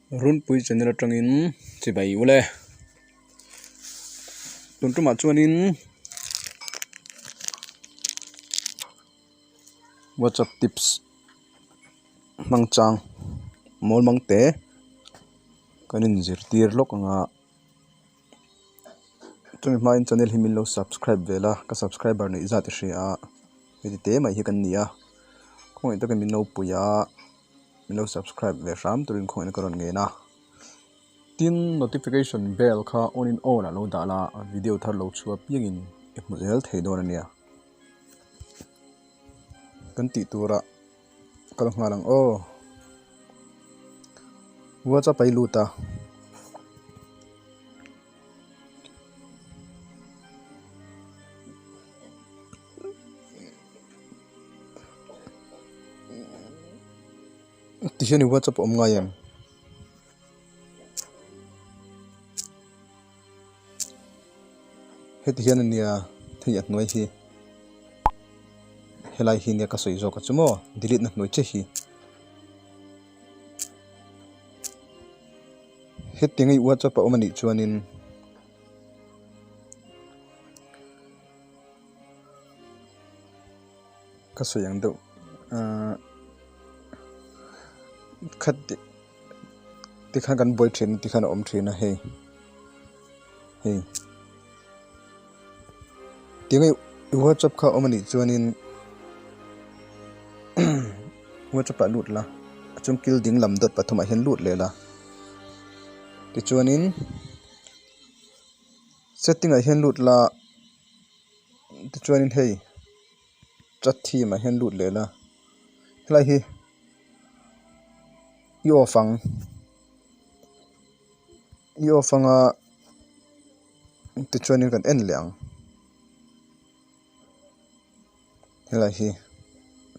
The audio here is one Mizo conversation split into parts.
Runpui channel atangin chibai ule tun tumah chuanin whatsapp tips hmang chang mawl mang te kan inzirtir lawk ang a chumi hmain channel hi min lo subscribe vel a ka subscriber neih zat i hria a heti te mai hi kan ni a khawngaih takin min lo pui a. Min lo subscribe ve hram turin khawngaihna ka rawn ngen a. Tin, notification bell kha on in on ah lo dah la, video thar lo chhuah apiangin i hmu zel thei dawn a nia. Kan tih turah kal nghal ang aw. WhatsApp a i lut a. Ti hian i whatsapp a awm ngai em? Heti hian ania hei a hnuai hi helai hi nia ka sawi zawk a chu maw delete na hnuai che hi hetiang i whatsapp a awm anih chuanin. Ka sawi ang deuh ahh khat tikhan kan buai thin tikhan a awm thin a hei hei tinge i whatsapp kha a awm anih chuanin whatsapp ah lut la a chung kil ding lam dawt pathumah hian lut leh la tichuanin setting ah hian lut la. Tichuanin hei chat theme ah hian lut leh la helai hi i off ang i off anga tichuanin kan en leh ang helai hi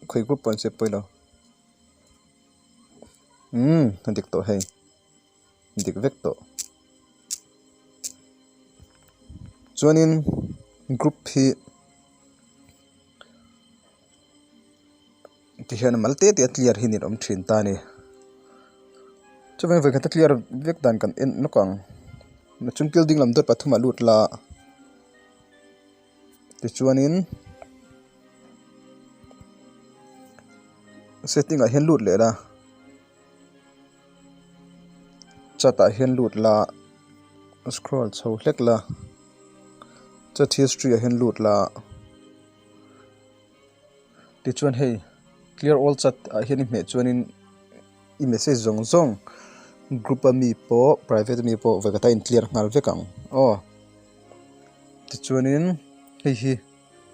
khawi group pawh an sep pawilo umm a dik tawh hei. Dik vek tawh. Chuanin group hi tihian a mal te te a clear hi nin awm thin ta a ni. Chuvang vawikhat a clear vek dan kan en nawk ang. Chung kil ding lam dawt pathumah lut la tichuanin setting ah hian lut leh la. Chat ah hian lut la scroll chho hlek la chat history ah hian lut la tichuan hei clear all chat ah hian i hmeh chuanin i message zawng zawng group a mi pawh private a mi pawh vawikhat a in clear nghal vek ang aw tichuanin hei hi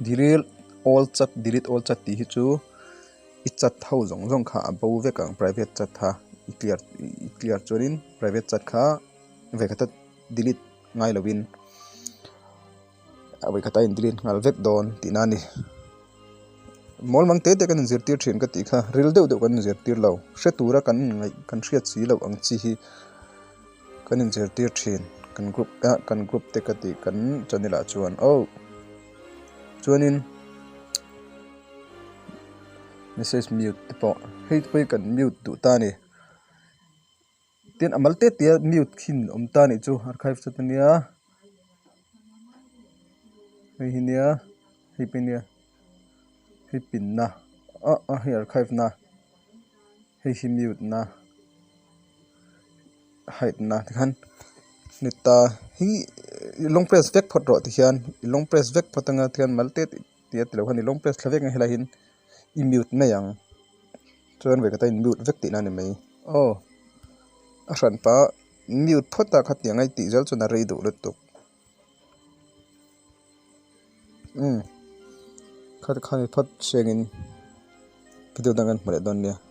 delete all chat delete all chat tih hi chu. I chat ho zawng zawng kha a bo vek ang private chat kha i clear i clear chuanin private chat kha vawikhat a delete ngai lovin a vawikhat a in delete nghal vek dawn tihna a ni. Mawl mang te te kan inzirtir thin ka tih kha ril deuh deuh kan inzirtir lo hre tura kan ngaih kan hriat si loh ang chi hi kan inzirtir thin kan group ah kan group te ka tih kan channel ah chuan aw chuanin. Message mute te pawh hei te pawh hi kan mute duh ta a ni tin a mal te te a mute khin awm ta a nih chu archive chat ania hei hi nia hei pawh hi nia hei pinna ah ah hei archive na hei hi mute na hide na tikhan ni ta hi long press vek phawt rawh tikhian i long press vek phawt anga tikhian mal te te. Tia ti lo khan i long press thla vek ang helai hian i mute mai ang chuan vawikhat a in mute vek tihna a ni mai aw a hran pah mute phawt a khatiang a i tih zel chuan a rei duh lutuk umm kha kha ni phawt chiangin video dang kan hmu leh dawn nia.